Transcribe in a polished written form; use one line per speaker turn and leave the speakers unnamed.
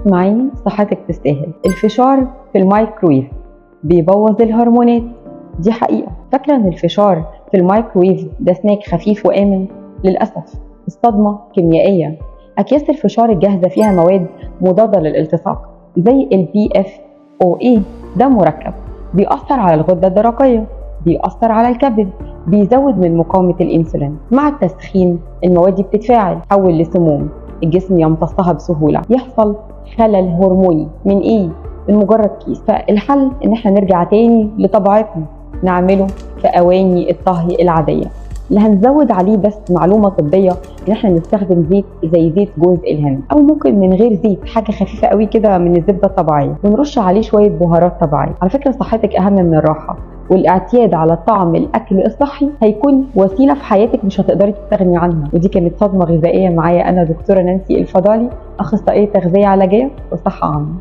اسمعيني، صحتك تستاهل. الفشار في المايكرويف بيبوظ الهرمونات، دي حقيقة. فاكرة ان الفشار في المايكرويف ده سناك خفيف وآمن؟ للأسف الصدمة كيميائية. أكياس الفشار الجاهزة فيها مواد مضادة للالتصاق زي ال PFOA، ده مركب بيأثر على الغدة الدرقية، بيأثر على الكبد، بيزود من مقاومة الإنسولين. مع التسخين المواد دي بتتفاعل، تحول لسموم، الجسم يمتصها بسهولة، يحصل خلل هرموني من إيه؟ من مجرد كيس. فالحل إن احنا نرجع تاني لطبيعتنا، نعمله في أواني الطهي العادية. اللي هنزود عليه بس معلومة طبية ان احنا نستخدم زيت زي زيت جوز الهند، او ممكن من غير زيت، حاجة خفيفة قوي كده من الزبدة الطبيعية، ونرش عليه شوية بهارات طبيعية. على فكرة صحتك اهم من الراحة، والاعتياد على طعم الاكل الصحي هيكون وسيلة في حياتك مش هتقدري تستغني عنها. ودي كانت صدمة غذائية معايا انا دكتورة نانسي الفضالي، اخصائية تغذية علاجية وصحة عامة.